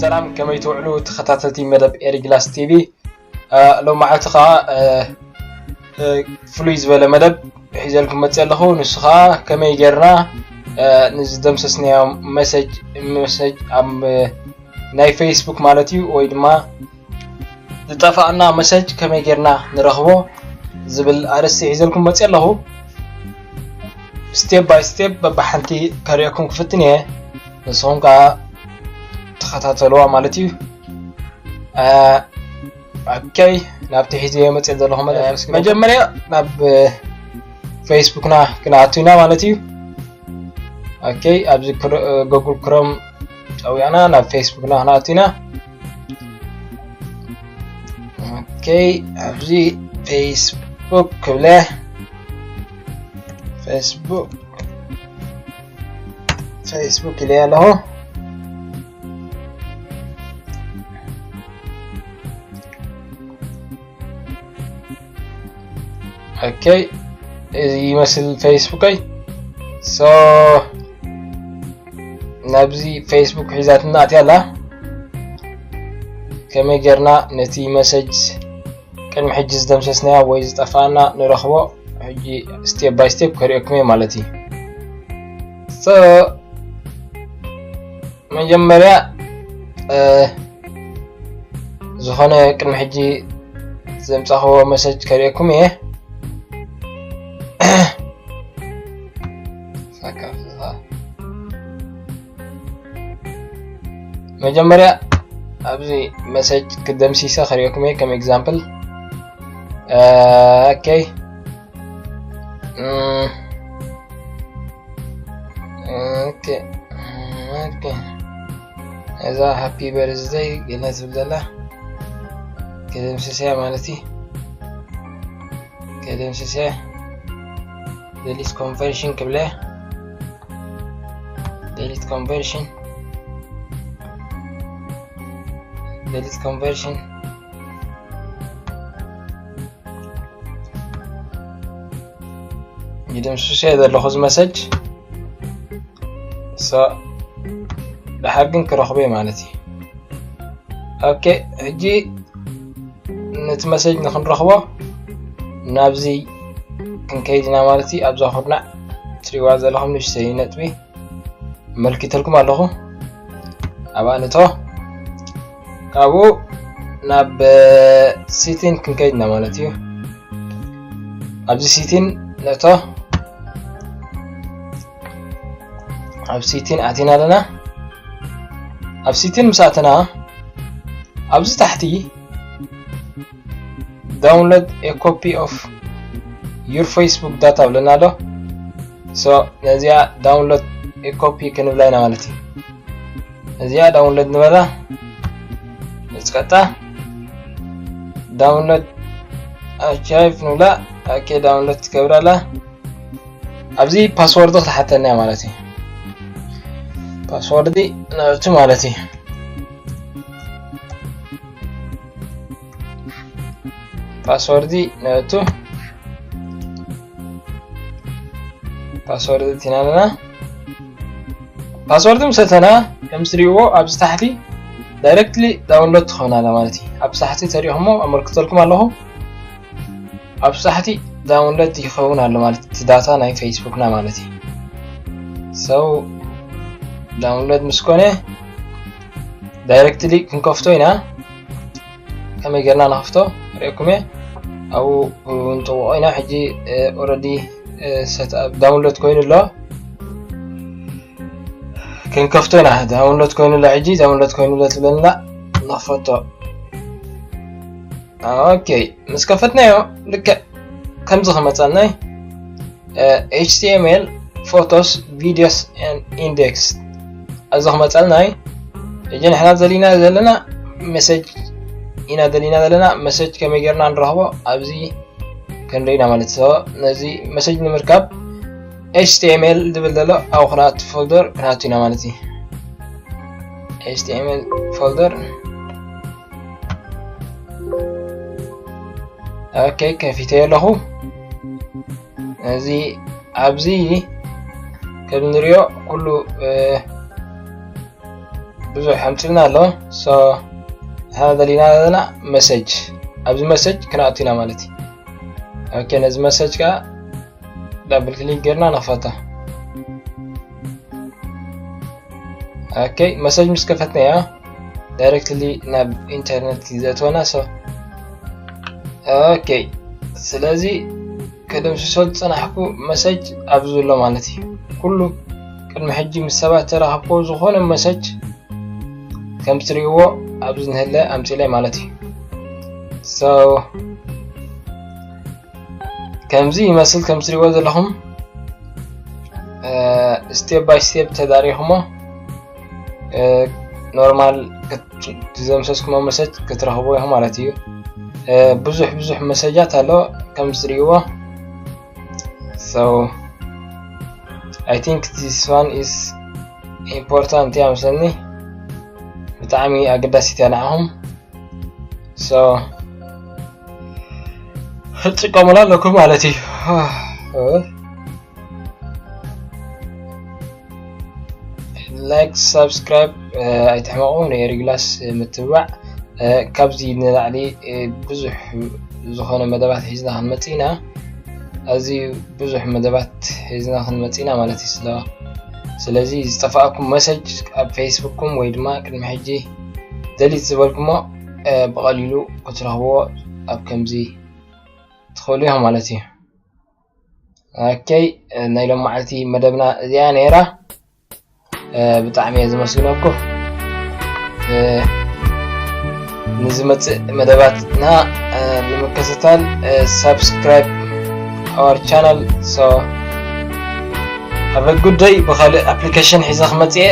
ሰላም፣ ከመይ ትውዕሉ ተኸታተልቲ መደብ ኤሪ ግላስ ቲቪ? ሎማዓልቲ ከዓ ፍሉይ ዝበለ መደብ ሒዘልኩም መፅእ ኣለኹ። ንሱ ከዓ ከመይ ጌርና ንዝደምሰስናዮ መሰጅ መሰጅ ኣብ ናይ ፌስቡክ ማለት እዩ፣ ወይ ድማ ዝጠፋእና መሰጅ ከመይ ጌርና ንረኽቦ ዝብል ኣርእስቲ ሒዘልኩም መፅእ ኣለኹ። ስቴፕ ባይ ስቴፕ በብሓንቲ ከርእየኩም ክፍትን እየ። ንስኹም ከዓ ተኸታተልዋ ማለት እዩ። ኦኬ፣ ናብቲ ሒዘ መፅእ ዘለኹ መደብ መጀመርያ ናብ ፌስቡክና ክንኣቱ ኢና ማለት እዩ። ኦኬ፣ ኣብዚ ጉግል ክሮም ፀዊዕና ናብ ፌስቡክና ክንኣቱ ኢና። ኦኬ፣ ኣብዚ ፌስቡክ ክብለ ፌስቡክ ፌስቡክ ኢለ ኣለኹ። ኦኬ፣ እዚ ይመስል ፌስቡከይ። ሶ ናብዚ ፌስቡክ ሒዛትና ኣትያ ኣላ። ከመይ ጌርና ነቲ መሰጅ ቅድሚ ሕጂ ዝደምሰስናዮ ወይ ዝጠፋና ንረኽቦ ሕጂ ስቴፕ ባይ ስቴፕ ከርእየኩም እየ ማለት እዩ። ሶ መጀመርያ ዝኾነ ቅድሚ ሕጂ ዘምጻኽዎ መሰጅ ከርእየኩም እየ። መጀመርያ ኣብዚ መሰጅ ክደምሲሰ ከርእየኩም እየ ከም ኤግዛምፕል። ኦኬ፣ ኦኬ፣ ኦኬ። እዛ ሃፒ በርዝደይ ገለ ትብል ዘላ ከደምስስያ ማለት እዩ። ከደምስስያ ደሊት ኮንቨርሽን ክብለ። ደሊት ኮንቨርሽን፣ ደሊት ኮንቨርሽን። ይደምስሶ እየ ዘለኹ እዚ መሰጅ። ሶ፣ ድሓር ግን ክረኽቦ እየ ማለት እዩ። ኦኬ፣ ሕጂ ነቲ መሰጅ ንክንረኽቦ ናብዚ ክንከይድ ኢና ማለት እዩ። ኣብዛ ኩርናዕ ትሪእዋ ዘለኹም ንእሽተይ ነጥቢ ኣመልኪተልኩም ኣለኹ። ኣብኣ ንእቶ። ካብኡ ናብ ሲቲን ክንከይድ ኢና ማለት እዩ። ኣብዚ ሲቲን ንእቶ። ኣብ ሲቲን ኣቲና ኣለና። ኣብ ሲቲን ምስ ኣተና ኣብዚ ታሕቲ download a copy of your Facebook data ብለና ኣሎ። ሶ ነዚኣ download a copy ክንብላ ኢና ማለት እዩ። እዚኣ download ንበላ። ንጽቀጣ download archive ንብላ። ኦኬ፣ download ትገብራላ። ኣብዚ ፓስወርድ ክትሓተና ማለት እዩ። ፓስወርድ ነእቱ ማለት እዩ። ፓስወርድ ነእቱ። ፓስወርድ እቲና ኣለና። ፓስወርድ ምስ ኣተና ከም ትሪእዎ ኣብዚ ታሕቲ ዳይሬክትሊ download ትኸውን ኣላ ማለት እዩ። ኣብዚ ታሕቲ ተሪእኹሞ ኣመልክተልኩም ኣለኹ። ኣብ ሳሕቲ download ይኸውን ኣሎ ማለት እቲ ዳታ ናይ ፌስቡክና ማለት እዩ። So download ምስ ኮነ ዳይሬክትሊ ክንከፍቶ ኢና። ከመይ ጌርና ንኸፍቶ ርእየኩም እየ። ኣብኡ ንጥውቖ ኢና። ሕጂ already set up download ኮይኑ ኣሎ። ክንከፍቶ ኢና። download ኮይኑ ኣሎ። ሕጂ download ኮይኑ ኣሎ ትብለና ንኸፈቶ። ኦኬ፣ ምስ ከፈትናዮ ልክዕ ከምዚ ክመፀልና እዩ። H T M L photos videos and index ኣብዚ ክመፀልና እዩ። ሕጂ ንሕና ደሊና ዘለና መሰጅ ኢና ደሊና ዘለና። መሰጅ ከመይ ጌርና ንረኽቦ ኣብዚ ክንርኢ ኢና ማለት እዩ። ነዚ መሰጅ ንምርካብ H T M L ዝብል ዘሎ ኣብኡ ክንኣቱ ፎልደር ክንኣቱ ኢና ማለት እዩ። H T M L ፎልደር ኦኬ፣ ከፊተ ኣለኹ። እዚ ኣብዚ ከም ንሪኦ ኩሉ እ፣ ብዙሕ ኣምፅልና ኣሎ። So ንሕና ደሊና ዘለና መሰጅ፣ ኣብዚ መሰጅ ክንኣቱ ኢና ማለት እዩ። Okay፣ ነዚ መሰጅ ከዓ ዳብል ክሊክ ጌርና ንኽፈታ። Okay፣ መሰጅ ምስ ከፈትናዮ ዳይሬክትሊ ናብ ኢንተርኔት እዩ ዘእትወና። So okay፣ ስለዚ ከደምስሶ ዝፀናሕኩ መሰጅ ኣብዚ ዘሎ ማለት እዩ። ኩሉ ቅድሚ ሕጂ ምስ ሰባት ተራኸብኩዎ ዝኾነ መሰጅ ከም ትሪእዎ ኣብዚ ንህለ ኣምፂለይ ማለት እዩ። So ከምዚ ይመስል፣ ከም ትሪእዎ ዘለኹም step by step ተዳሪኹሞ ኖርማል ዝዘምሰስኩሞ መሰጅ ክትረኽቦ ኢኹም ማለት እዩ። ብዙሕ ብዙሕ መሰጃት ኣሎ ከም ትሪእዎ። So I think this one is important እያ መስለኒ፣ ብጣዕሚ ኣገዳሲት እያ ንዓኹም። So ክትጥቀሙላ ኣለኩም ማለት እዩ። Like፣ subscribe ኣይትሕመቑ፣ ንኤሪ ግላስ ምትብባዕ። ካብዚ ንላዕሊ ብዙሕ ዝኾነ መደባት ሒዝና ክንመጽእ ኢና። ኣዝዩ ብዙሕ መደባት ሒዝና ክንመጽእ ኢና ማለት እዩ። ስለ ስለዚ ዝጠፋእኩም መሰጅ ኣብ ፌስቡክኩም ወይ ድማ ቅድሚ ሕጂ ደሊት ዝበልኩሞ ብቐሊሉ ክትረኽብዎ ኣብ ከምዚ ትኽእሉ ኢኹም ማለት እዩ። Okay፣ ናይ ሎም መዓልቲ መደብና እዚኣ ነይራ። ብጣዕሚ እየ ዝመስግነኩም። ንዝመፅእ መደባትና ንምክትታል subscribe our channel። So have a good day። ብካልእ ኣፕሊኬሽን ሒዘ ክመፅእ እየ።